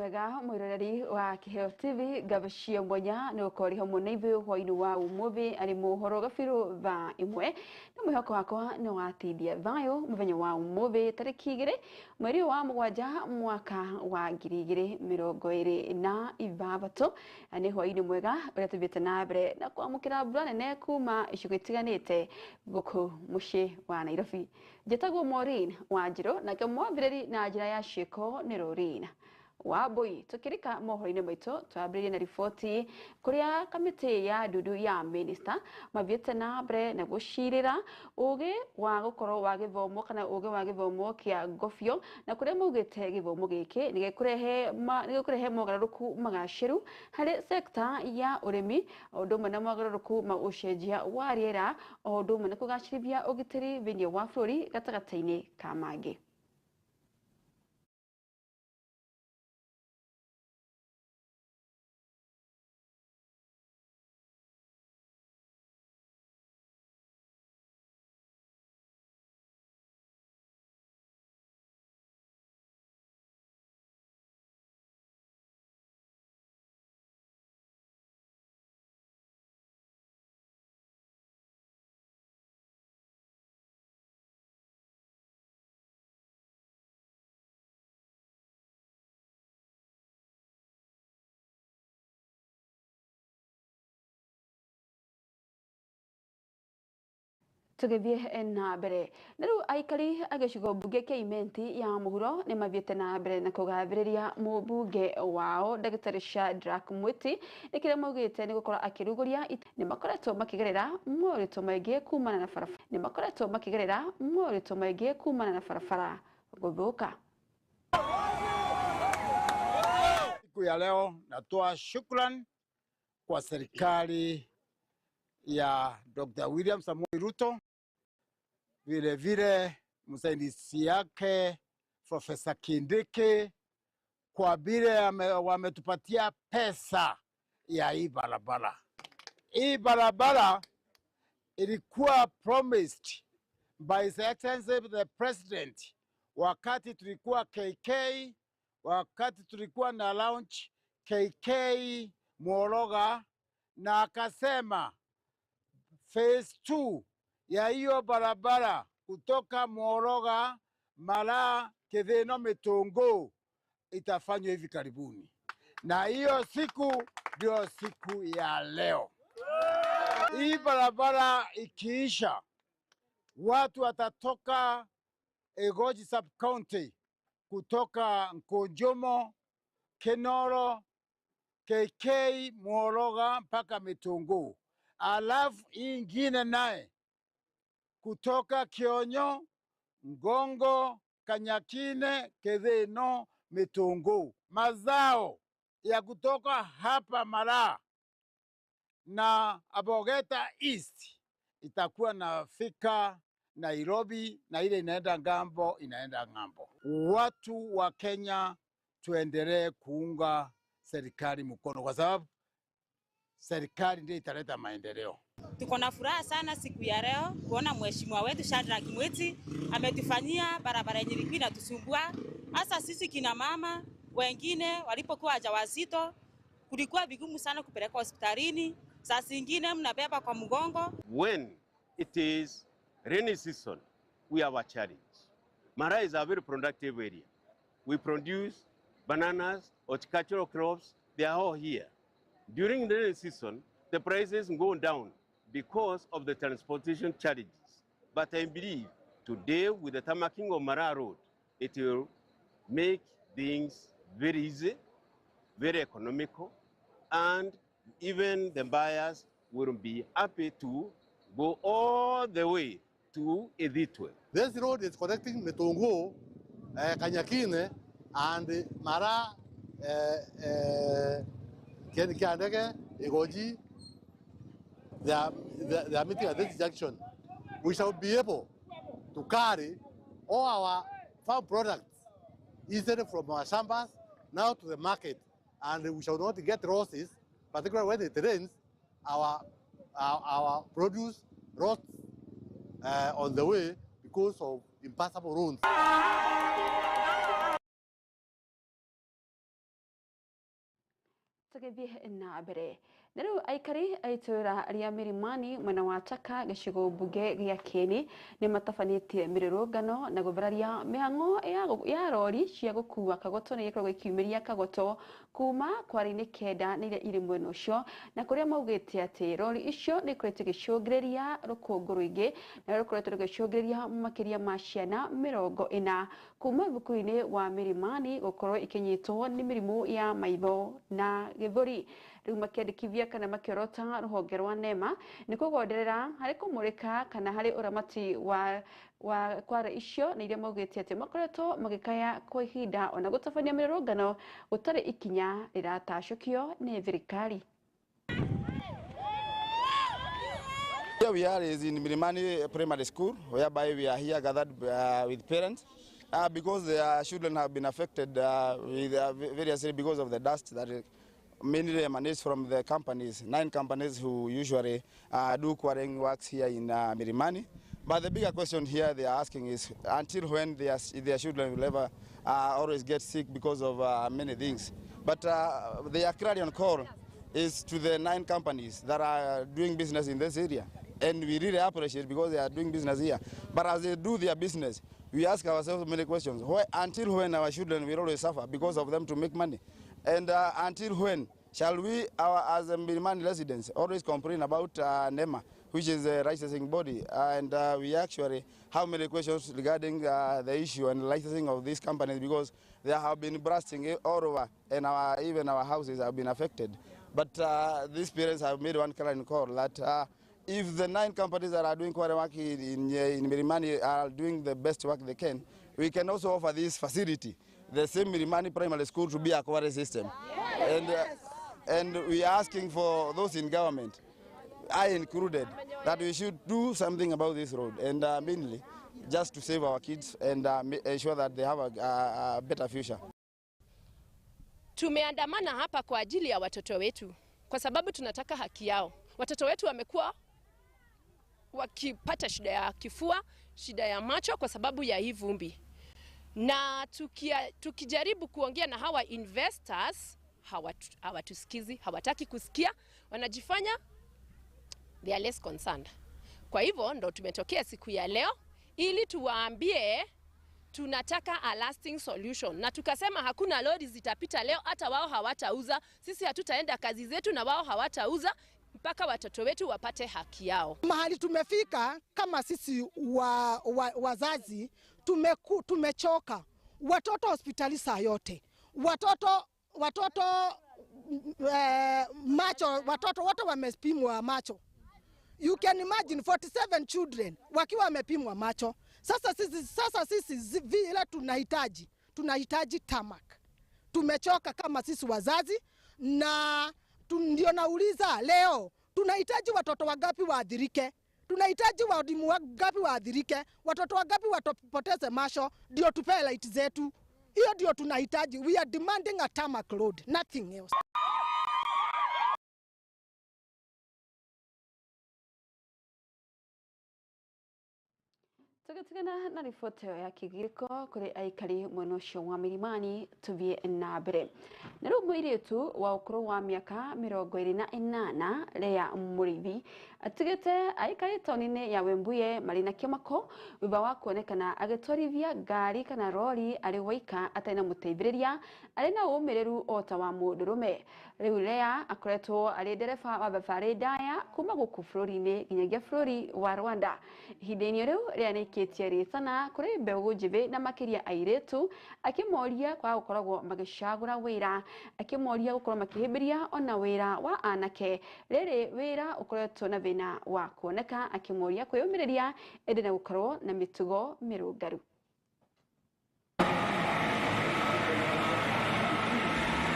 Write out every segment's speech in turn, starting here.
Mwega mwiroreri wa Kiheo TV ngabacia mwanya nĩ gũkorwo hamwe na ithuĩ hwainĩ wa ũmũthĩ arĩ mohoro gabiru thaa ĩmwe na mwĩhoko wakwa nĩ watindia thayũ mũthenya wa ũmũthĩ tarĩki 2 mweri wa mũgwanja mwaka wa 2026 nĩ hwainĩ mwega ũrĩa tũthiĩte na mbere na kwamũkĩra mbura nene kuma icigo itiganĩte gũkũ mũciĩ wa Nairobi. Njĩtagwo Maureen Wanjirũ nake mwambĩrĩri na njĩra ya ciĩko nĩ Rorina Wambui. Tukirika mohoro-inĩ maitũ twambĩrĩrie na riboti kũrĩa kamĩtĩ ya ndundu ya minista mathiĩte na mbere na gũcirĩra ũgĩ wa gũkorwo wa gĩthomo kana ũgĩ wa gĩthomo kĩa ngobio na kũrĩa maugĩte gĩthomo gĩkĩ nĩgĩkũrehe mogarũrũku magacĩru harĩ sekta ya ũrĩmi o ũndũ ũmwe na mogarũrũku ma ũcenjia wa rĩera o ũndũ ũmwe na kũgacĩrithia ũgitĩri thĩinĩ wa bũrũri gatagatĩ-inĩ ka mangĩ. Tũgĩthiĩ na mbere na rĩu aikari a gĩcigo mbunge kĩa Imenti ya mũhuro nĩ mathiĩte na mbere na kũgathĩrĩria mũmbunge wao Ndagĩtarĩ Shadrack Mwiti nĩ kĩrĩa maugĩte nĩ gũkorwo akĩrugũria nĩ makoretwo makĩgerera moritũ maingĩ kumana na barabara nĩ makoretwo makĩgerera moritũ maingĩ kumana na barabara gũthũka. Siku ya leo natoa shukran kwa serikali ya Dr. William Samoei Ruto, vile vile msaidizi yake Profesa Kindiki kwa vile wametupatia pesa ya hii barabara. Hii barabara ilikuwa promised by His Excellency the President wakati tulikuwa KK, wakati tulikuwa na launch KK Mworoga, na akasema phase 2 ya hiyo barabara kutoka Mworoga Mara Kithino Mitungu itafanywa hivi karibuni, na hiyo siku ndio siku ya leo. Hii barabara ikiisha, watu watatoka Egoji sub county, kutoka Nkonjomo, Kenoro, KK Mworoga mpaka Mitungu. Alafu ingine naye kutoka Kionyo, Ngongo, Kanyakine, Ketheno, Mitungu. Mazao ya kutoka hapa Mara na Abogeta East itakuwa nafika Nairobi, na ile inaenda ngambo, inaenda ngambo. Watu wa Kenya tuendelee kuunga serikali mkono kwa sababu serikali ndiyo italeta maendeleo. Tuko na furaha sana siku ya leo kuona mheshimiwa wetu Shadrack Mwiti ametufanyia barabara yenye ilikuwa inatusumbua, hasa sisi kina mama wengine walipokuwa wajawazito kulikuwa vigumu sana kupeleka hospitalini, saa zingine mnabeba kwa mgongo. When it is rainy season, we have a challenge. Mara is a very productive area. We produce bananas, horticultural crops, they are all here. During the rainy season, the prices go down because of the transportation challenges. But I believe today, with the tarmacking of Mara Road, it will make things very easy, very economical, and even the buyers will be happy to go all the way to Editwe. This road is connecting Mitungu, Kanyakine, and Mara, Kiandege, Egoji. They are meeting at this junction. We shall be able to carry all our farm products easily from our shambas now to the market, and we shall not get losses, particularly when it rains, our produce rots on the way because of impassable roads. Tũgĩthiĩ na mbere na rĩu aikari a itũũra rĩa Milimani mwena wa Taka gĩcigo mbunge gĩa Kieni nĩ matabanĩtie mĩrũrũngano na gũthararia mĩhang'o ya rori cia gũkua kagoto na iria ikoragwo ikiumĩria kagoto kuma kware-inĩ kenda na iria irĩ mwena ũcio, na kũrĩa maugĩte atĩ rori icio nĩ ikoretwo igĩcũngĩrĩria rũkũngũ rũingĩ na rũkoretwo rũgĩcũngĩrĩria makĩria ma ciana 40 kuma thukuru-inĩ wa Milimani gũkorwo ikĩnyitwo nĩ mĩrimũ ya maitho na gĩthũri. Rĩu makĩandĩkithia kana makĩorota rũhonge rwa NEMA nĩ kũgonderera harĩ kũmũrĩka kana harĩ ũramati wa kware icio na iria maugĩte atĩ makoretwo magĩkaya kwa ihinda ona gũtabania mĩrũrũngano gũtarĩ ikinya rĩratacũkio nĩ thirikari. Here we are is in Milimani Primary School, whereby we are here gathered with parents because their children have been affected with variously because of the dust that mainly emanates from the companies, 9 companies who usually do quarrying works here in Milimani. But the bigger question here they are asking is until when their children will ever always get sick because of many things. But their clarion call is to the 9 companies that are doing business in this area. And we really appreciate because they are doing business here. But as they do their business, we ask ourselves many questions. Why, until when our children will always suffer because of them to make money? And until when shall we, as Milimani residents, always complain about NEMA, which is a licensing body? And we actually have many questions regarding the issue and licensing of these companies because they have been blasting all over, and even our houses have been affected. But these parents have made one clarion call that if the 9 companies that are doing quarry work in Milimani are doing the best work they can, we can also offer this facility, the same Milimani Primary School, to be a quarry system. Yes. And we are asking for those in government, I included, that we should do something about this road, and mainly just to save our kids and ensure that they have a better future. Tumeandamana hapa kwa ajili ya watoto wetu kwa sababu tunataka haki yao. Watoto wetu wamekuwa wakipata shida ya kifua, shida ya macho kwa sababu ya hii vumbi. Na tukijaribu kuongea na hawa investors, hawatusikizi, hawataki kusikia, wanajifanya they are less concerned. Kwa hivyo ndo tumetokea siku ya leo ili tuwaambie tunataka a lasting solution. Na tukasema hakuna lori zitapita leo, hata wao hawatauza, sisi hatutaenda kazi zetu na wao hawatauza mpaka watoto wetu wapate haki yao. Mahali tumefika kama sisi wazazi tumechoka. Watoto hospitali saa yote. Watoto macho, watoto wote wamepimwa macho. You can imagine 47 children wakiwa wamepimwa macho. Sasa sisi vile tunahitaji tarmac. Tumechoka kama sisi wazazi, na ndio nauliza leo tunahitaji watoto wangapi waadhirike? Tunahitaji walimu wangapi waadhirike? Watoto wangapi watopoteze macho ndio tupewe light zetu? Hiyo ndio tunahitaji. We are demanding a tarmac road, nothing else. Tugatigana na riboti ya kigiriko kuri aikari mwena ũcio wa Milimani tuthie na mbere. Na rĩu mũirĩtu wa ũkũrũ wa mĩaka 28 Lea Mũrĩithi atigĩte aikari taũni-inĩ ya Wembuye marĩ na kĩmako thutha wa kuonekana agĩtwarithia ngari kana rori arĩ waika atarĩ na mũteithĩrĩria arĩ na ũmĩrĩru o ta wa mũndũrũme. Rĩu Lea akoretwo arĩ ndereba wa thabarĩ ndaya kuma gũkũ bũrũri-inĩ nginyagia bũrũri wa Rwanda. Ihinda-inĩ rĩu Lea nĩ aikĩtie rĩtana kũrĩ mbeũ njĩthĩ na makĩria airĩtu akĩmoria kwaga gũkoragwo magĩcagũra wĩra, akĩmoria gũkorwo makĩhĩmbĩria ona wĩra wa anake rĩrĩ wĩra ũkoretwo na thĩna wa kuoneka, akĩmoria kwĩyũmĩrĩria ĩndĩ na gũkorwo na mĩtugo mĩrũngaru.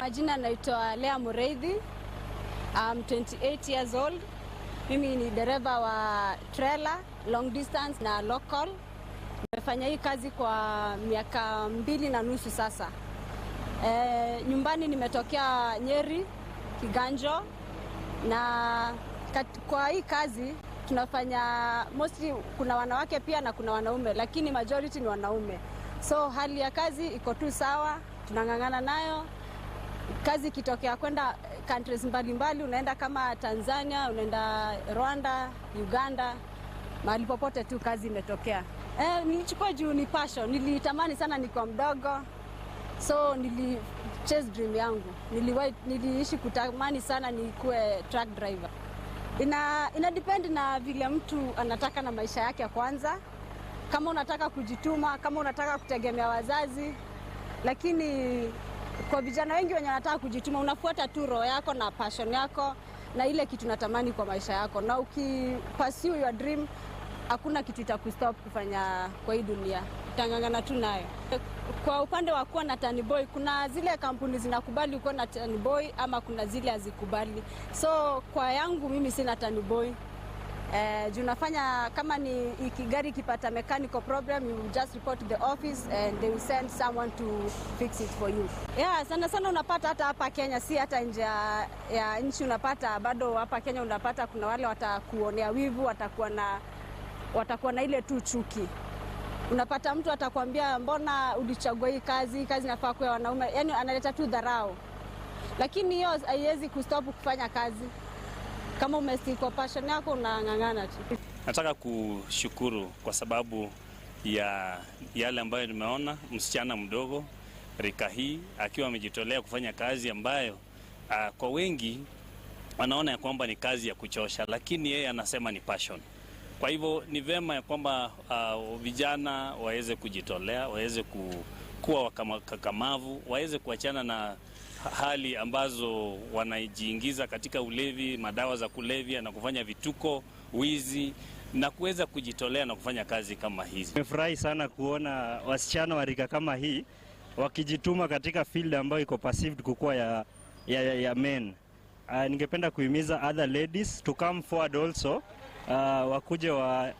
Majina naitwa Lea Mureithi. I'm 28 years old. Mimi ni dereva wa trailer, long distance na local. Nimefanya hii kazi kwa miaka 2.5 sasa. Nyumbani nimetokea Nyeri, Kiganjo, na kwa hii kazi tunafanya mostly kuna wanawake pia na kuna wanaume, lakini majority ni wanaume. So hali ya kazi iko tu sawa, tunang'ang'ana nayo. Kazi ikitokea kwenda countries mbalimbali, unaenda kama Tanzania, unaenda Rwanda, Uganda, mahali popote tu kazi imetokea. Nilichukua juu ni passion, nilitamani sana nikiwa mdogo. So nili chase dream yangu. Niliishi kutamani sana nikuwe truck driver. Ina depend na vile mtu anataka na maisha yake kwanza. Kama unataka kujituma, kama unataka kutegemea wazazi. Lakini kwa vijana wengi wenye wanataka kujituma, unafuata tu roho yako na passion yako na ile kitu unatamani kwa maisha yako. Na ukipursue your dream, hakuna kitu itakustop kufanya kwa hii dunia. Utang'ang'ana tu nayo. Kwa upande wa kuwa na turnboy, kuna zile kampuni zinakubali kuwa na turnboy ama kuna zile hazikubali. So kwa yangu mimi sina turnboy. Juu nafanya kama ni gari ikipata mechanical problem, you just report to the office and they will send someone to fix it for you. Yeah, sana sana unapata hata hapa Kenya, si hata nje ya nchi unapata, bado hapa Kenya unapata kuna wale watakuonea wivu, watakuwa na ile tu chuki. Unapata mtu atakwambia mbona ulichagua hii kazi, kazi inafaa kwa wanaume, yani analeta tu dharau. Lakini hiyo haiwezi kustop kufanya kazi. Kama umestick kwa passion yako unang'ang'ana tu. Nataka kushukuru kwa sababu ya yale ambayo nimeona, msichana mdogo rika hii akiwa amejitolea kufanya kazi ambayo kwa wengi wanaona ya kwamba ni kazi ya kuchosha, lakini yeye anasema ni passion. Kwa hivyo ni vema ya kwamba vijana waweze kujitolea, waweze kuwa wakakamavu, waweze kuachana na hali ambazo wanajiingiza katika ulevi, madawa za kulevya na kufanya vituko, wizi, na kuweza kujitolea na kufanya kazi kama hizi. Nimefurahi sana kuona wasichana wa rika kama hii wakijituma katika field ambayo iko perceived kukua ya men. Ningependa kuhimiza other ladies to come forward also, wakuje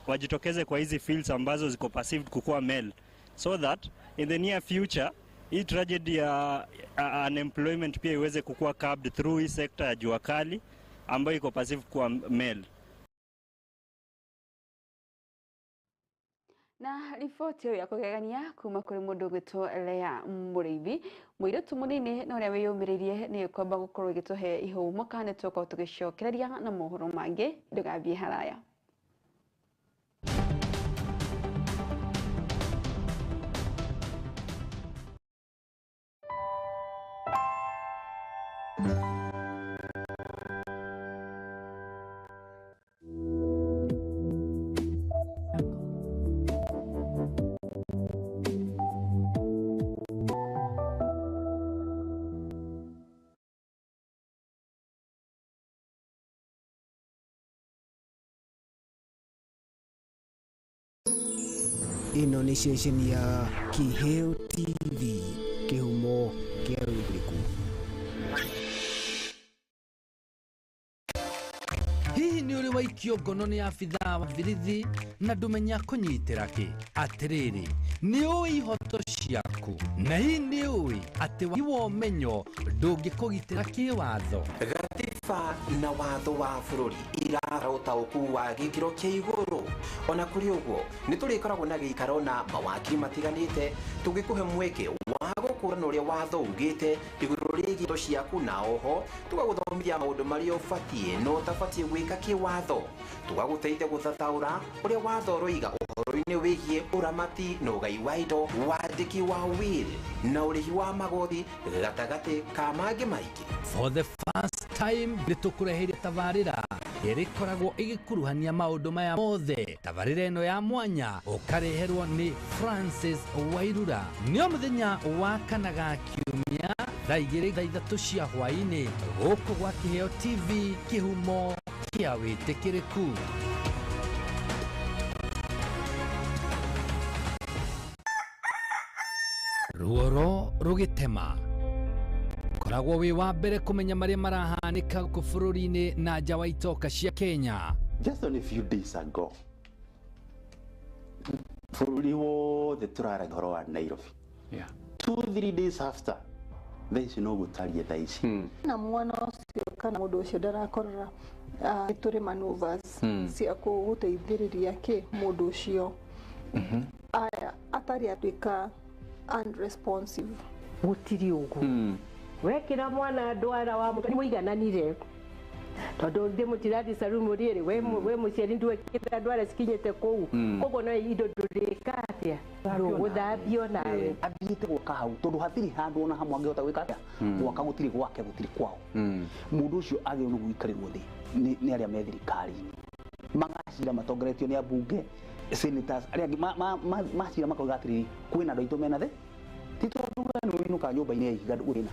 wajitokeze kwa hizi fields ambazo ziko perceived kukua male, so that in the near future hii tragedy ya unemployment pia iweze kukua curbed through hii sekta ya jua kali ambayo iko perceived kuwa male. Na riboti ĩyo ya kũgegania kuma kũrĩ mũndũ ũgwĩtwo Lea Mũrĩithi, mũirĩtu mũnini na ũrĩa wĩyũmĩrĩirie nĩ kwamba gũkorwo ĩgĩtũhe ihũmũ kana nĩ tũgũkorwo tũgĩcokereria na mohoro mangĩ. Ndũgathiĩ haraya. Ĩno nĩ ceceni ya Kiheo TV, kĩhumo kĩa wĩigĩrĩrĩku. Hihi nĩ ũrĩ waikio ngono nĩ abithaa wa birithi na ndũmenya kũnyitĩra kĩ? Atĩrĩrĩ, nĩ ũĩ ihoto ciaku, na hihi nĩ ũĩ atĩ wa ũmenyo ndũngĩkũgitĩra kĩwatho? Gatiba na watho wa bũrũri irara ũtaũku wa gĩkĩro kĩa igũrũ. Ona kũrĩ ũguo, nĩ tũrĩkoragwo na gĩikaro na mawakiri matiganĩte tũngĩkũhe mweke wa gũkũrana ũrĩa watho ugĩte igũrũ rĩgiĩ indo ciaku, na oho tũgagũthomithia maũndũ marĩa ũbatiĩ na ũtabatiĩ gwĩka kĩwatho, tũgagũteithia gũthathaũra ũrĩa watho ũroiga ũhoro-inĩ wĩgiĩ ũramati na ũgai wa indo, wandĩki wa will na ũrĩhi wa magoti gatagatĩ ka mangĩ maingĩ. For the first time nĩ tũkũreheire tabarĩra ĩrĩkoragwo ĩgĩkuruhania maũndũ maya mothe. Tabarĩra ĩno ya mwanya ũkareherwo nĩ Francis Wairura nĩ o mũthenya wa kana ga kiumia thaa 2 thaa 3 cia hwaĩ-inĩ gũkũ gwa Kiheo TV, kĩhumo kĩa wĩtĩkĩrĩku. Ruoro rũgĩtema, koragwo wĩ wa mbere kũmenya marĩa marahanĩka gũkũ bũrũri-inĩ na nja wa itoka cia Kenya. Just only a few days ago, bũrũri wothe tũraragia ũhoro wa Nairobi. 2-3 days after, thaa ici no gũtariĩ thaa ici. Na mwana ũcio kana mũndũ ũcio ndarakorora tũrĩ maneuvers cia gũteithĩrĩria kĩ mũndũ ũcio aya atarĩ atuĩka unresponsive. Gũtirĩ ũguo. Wekĩra mwana ndwara wa mũigananire tondũ thĩ mũtirathi sarumu rĩrĩ we mũciari ndwekĩra ndwara cikinyĩte kũu koguo no indo ndũrĩka atĩa ndũgũthambio nawe athiĩte gwaka hau tondũ hatirĩ handũ ona hamwe angĩhota gwĩka atĩa gwaka gũtirĩ gwake gũtirĩ kwao mũndũ ũcio agĩrĩirwo nĩ gũikarĩrwo thĩ nĩ arĩa me thirikari-inĩ magacira matongoretio nĩ ambunge senators arĩa angĩ macira makauga atĩrĩrĩ kwĩna andũ aitũ mena thĩ ti tondũ we nĩ ũinũkaga nyũmba-inĩ ya ihiga ndũrĩ na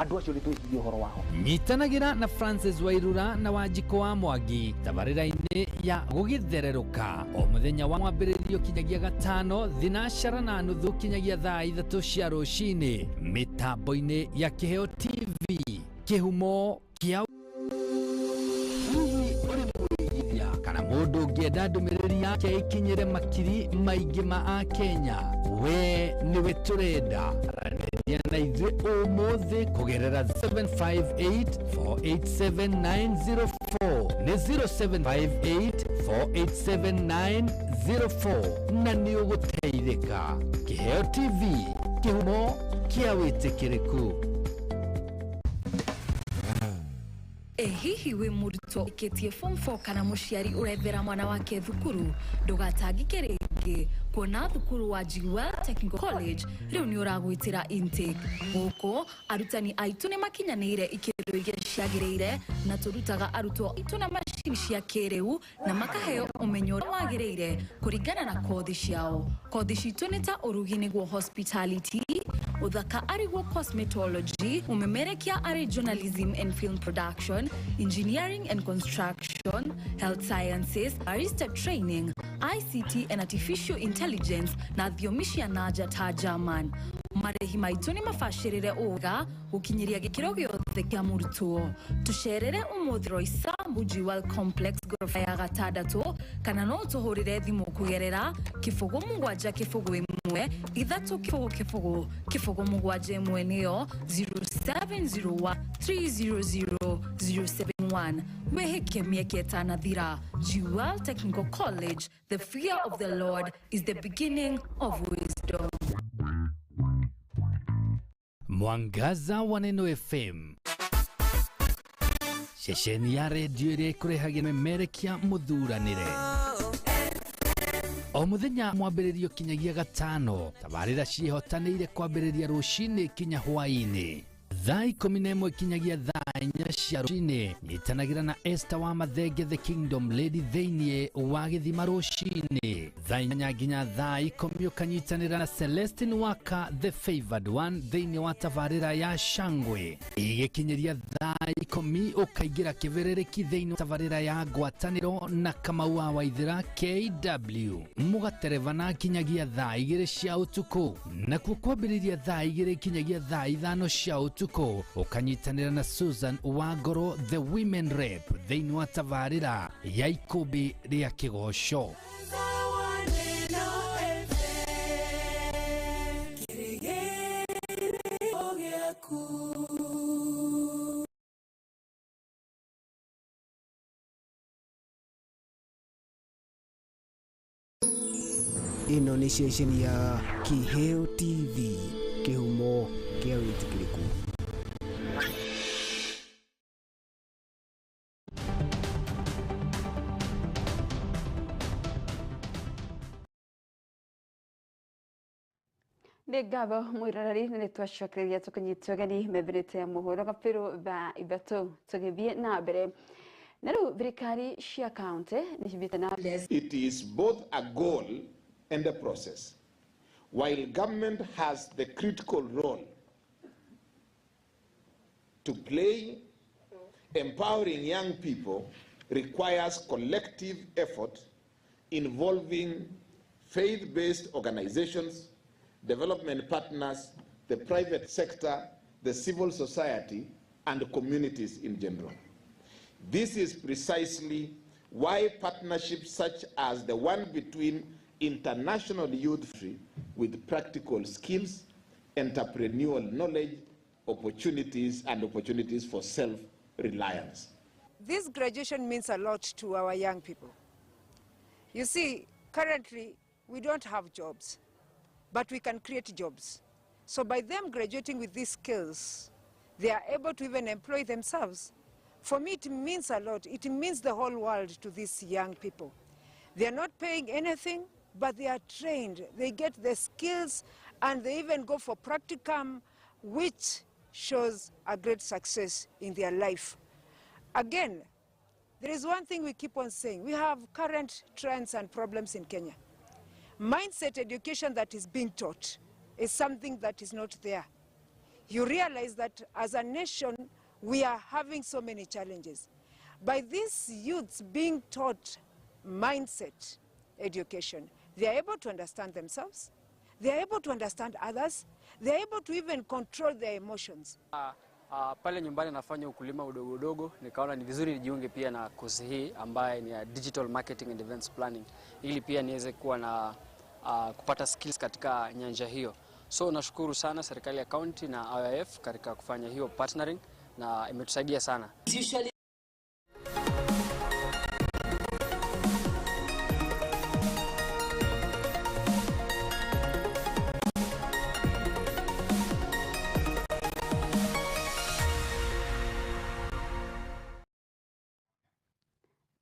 andũ acio nĩ twĩcirie ũhoro wao. Nyitanagĩra na Francis Wairura na Wanjikũ wa Mwangi tabarĩra-inĩ ya gũgĩthererũka o mũthenya wa mwambĩrĩrio kinyagia gatano 4:30 kinyagia thaa 3 cia rũcinĩ mĩtambo-inĩ ya Kĩheo TV kĩhumo kĩa kana mũndũ ũngĩenda ndũmĩrĩri yake ĩkinyĩre makiri maingĩ ma Akenya we nĩwe tũrenda aranĩria na ithuĩ ũmũthĩ kũgerera 758 487 904 nĩ 0758 487 904 na nĩ ũgũteithĩka. Kĩheo TV kĩhumo kĩa wĩtĩkĩrĩku. Hihi wĩ mũrutwo ũkĩtie form 4 kana mũciari ũrethera mwana wake thukuru ndũgatangĩke rĩngĩ kuona thukuru wa Jewel Technical College rĩu nĩ ũragwĩtĩra intake. Gũkũ arutani aitũ nĩ makinyanĩire ikĩro iria ciagĩrĩire na tũrutaga arutwo aitũ na macini cia kĩrĩu na makaheo ũmenyo ũrĩa wagĩrĩire kũringana na kothi ciao. Kothi citũ nĩ ta ũrugi nĩguo hospitality, ũthaka arĩguo cosmetology, ũmemerekia arĩ journalism and film production, engineering and construction, health sciences, barista training, ICT and artificial intelligence na thiomi cia nanja ta German. Marĩhi maitũ nĩ mabacĩrĩre ũga gũkinyĩria gĩkĩro gĩothe kĩa mũrutwo. Tũcerere ũmũthĩ Roysambu Jewel Complex ngoroba ya 6 kana no ũtũhũrĩre thimũ kũgerera 0 7 0 1 3 0 0 0 7 1 nĩyo 0701 300 071. Wĩhĩke mĩeke ĩtanathira. Jewel Technical College, the fear of the Lord is the beginning of wisdom. Mwangaza wa Neno FM, ceceni ya redio ĩrĩa ĩkũrehagĩra memerekia mũthuranĩre o mũthenya mwambĩrĩrio kinyagia gatano. Tabarĩra ciĩhotanĩire kwambĩrĩria rũcinĩ kinya hwaĩ-inĩ thaa 11 kinyagia thaa 4 cia rũcinĩ. Nyitanagĩra na Esther wa Mathenge the Kingdom Lady thĩinĩ wa gĩthima rũcinĩ thaa 8 nginya thaa 10 ũkanyitanĩra na Celestine Waka the Favored One thĩinĩ wa tabarĩra ya Shangwe. Igĩkinyĩria thaa 10 ũkaingĩra kĩbĩrĩrĩki thĩinĩ wa tabarĩra ya ngwatanĩro na Kamau wa Waithĩra KW mũgaterebana kinyagia thaa 2 cia ũtukũ, nakuo kwambĩrĩria thaa 2 kinyagia thaa 5 cia ũtukũ ũkanyitanĩra na Susan Wangoro the Women Rep thĩinĩ wa tabarĩra ya ikũmbĩ rĩa kĩgoco. Ĩno nĩ ceceni ya Kĩheo TV kĩhumo kĩa wĩtĩkĩrĩku. Nĩ ngatho mwĩroreri nĩ twacokereria tũkĩnyitwo ũgeni mebĩrĩte mũhũro gabĩrũ thaa 3 tũgĩthiĩ na mbere na rĩu thirikari cia kaunti nĩ cithiĩte na It is both a goal and a process. While government has the critical role to play, empowering young people requires collective effort involving faith-based organizations, development partners, the private sector, the civil society, and communities in general. This is precisely why partnerships such as the one between International Youth Free with practical skills, entrepreneurial knowledge, opportunities, and opportunities for self-reliance. This graduation means a lot to our young people. You see, currently, we don't have jobs, but we can create jobs. So by them graduating with these skills, They are able to even employ themselves. For me, it means a lot. It means the whole world to these young people. They are not paying anything, but they are trained. They get the skills, and they even go for practicum, which shows a great success in their life. Again, there is one thing we keep on saying. We have current trends and problems in Kenya. Mindset education that is being taught is something that is not there. You realize that as a nation, we are having so many challenges. By these youths being taught mindset education, they are able to understand themselves, they are able to understand others, they are able to even control their emotions. Pale nyumbani nafanya ukulima udogo udogo, nikaona ni vizuri nijiunge pia na kozi hii ambaye ni ya Digital Marketing and Events Planning, ili pia niweze kuwa na kupata skills katika nyanja hiyo. So nashukuru sana serikali ya county na IIF katika kufanya hiyo partnering, na imetusaidia sana.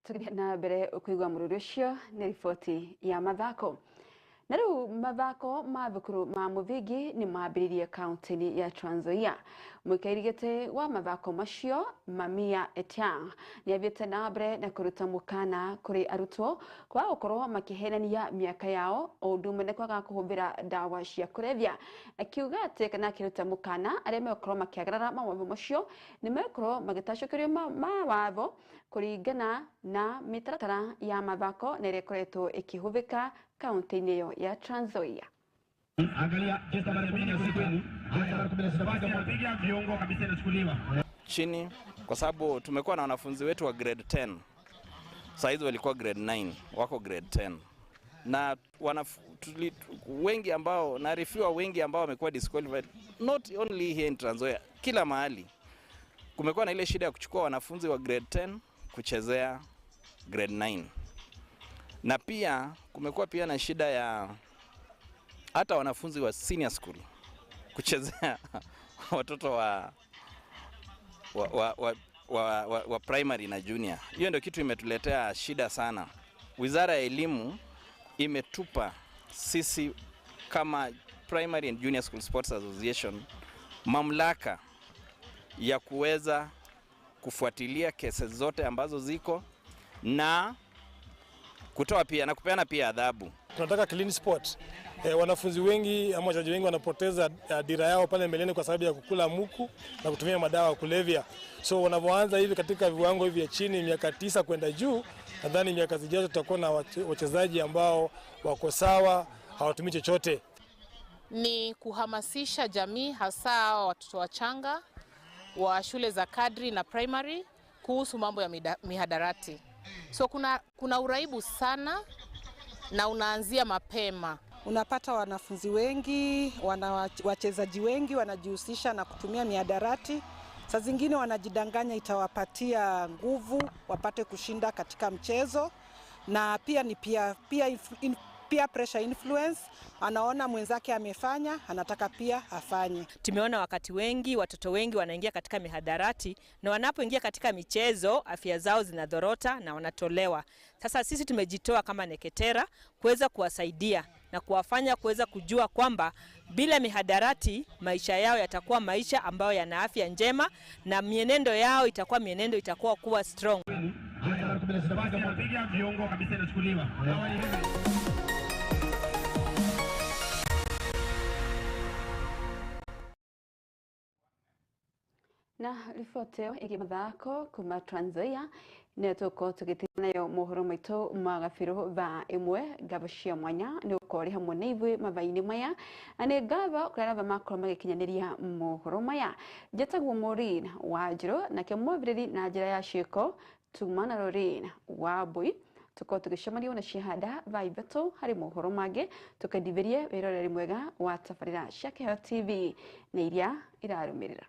Tũgĩthiĩ na mbere kũigua mũrũrũ ũcio nĩ riboti ya mathako. Na rĩu mathako ma thukuru ma mũthingi nĩ mambĩrĩirie kaunti-inĩ ya Trans Nzoia. Mũikarĩri gĩtĩ wa mathako macio Mamia Etiang nĩ athiĩte na mbere na kũruta mũkana kũrĩ arutwo kwaga gũkorwo makĩhenania mĩaka yao o ũndũ ũmwe na kwaga kũhũthĩra ndawa cia kũrebia, akiuga atĩ kana akĩruta mũkana arĩa megũkorwo makĩagarara mawatho macio nĩ megũkorwo magĩtacũkĩrio mawatho kũringana na mĩtaratara ya mathako na ĩrĩa ĩkoretwo ĩkĩhũthĩka kaunti-inĩ ĩyo ya Trans Nzoia. Chini kwa sababu tumekuwa na wanafunzi wetu wa grade 10. Saa hizi walikuwa grade 9, wako grade 10. Na wengi ambao naarifiwa, wengi ambao wamekuwa disqualified not only here in Trans Nzoia, kila mahali. Kumekuwa na ile shida ya kuchukua wanafunzi wa grade 10 kuchezea grade 9. Na pia kumekuwa pia na shida ya hata wanafunzi wa senior school kuchezea watoto wa primary na junior. Hiyo ndio kitu imetuletea shida sana. Wizara ya Elimu imetupa sisi kama Primary and Junior School Sports Association mamlaka ya kuweza kufuatilia kesi zote ambazo ziko na kutoa pia na kupeana pia adhabu. Tunataka clean sport. Wanafunzi wengi ama wachezaji wengi wanapoteza dira yao pale mbeleni kwa sababu ya kukula muku na kutumia madawa ya kulevya. So wanavyoanza hivi katika viwango hivi ya chini miaka 9 kwenda juu, nadhani miaka zijazo tutakuwa na wachezaji ambao wako sawa, hawatumii chochote. Ni kuhamasisha jamii hasa watoto wachanga wa shule za kadri na primary kuhusu mambo ya mihadarati. So kuna uraibu sana na unaanzia mapema. Unapata wanafunzi wengi, wachezaji wengi wanajihusisha na kutumia mihadarati. Saa zingine wanajidanganya itawapatia nguvu wapate kushinda katika mchezo, na pia ni peer pressure influence. Anaona mwenzake amefanya, anataka pia afanye. Tumeona wakati wengi watoto wengi wanaingia katika mihadarati, na wanapoingia katika michezo afya zao zinadhorota na wanatolewa. Sasa sisi tumejitoa kama Neketera kuweza kuwasaidia na kuwafanya kuweza kujua kwamba bila mihadarati maisha yao yatakuwa maisha ambayo yana afya njema, na mienendo yao itakuwa mienendo itakuwa kuwa strong. Na riboti ĩgiĩ mathako kuma Trans Nzoia nĩyo tũgũkorwo tũgĩthiĩ nayo mohoro maitũ ma gabirũ thaa 1. Ngatho cia mwanya nĩ gũkorwo ũrĩ hamwe na ithuĩ mathaa-inĩ maya, na nĩ ngatho kũrĩ arĩa othe makorwo magĩkinyanĩria mohoro maya. Njĩtagwo Maureen Wanjirũ, nake mwambĩrĩri na njĩra ya ciĩko tuma na Lorraine Wambui. Tũkorwo tũgĩcemania na ciahanda thaa 3 harĩ mohoro mangĩ, tũkendithĩrie wĩroreri mwega wa tabarĩra cia Kĩheo TV na iria irarũmĩrĩra.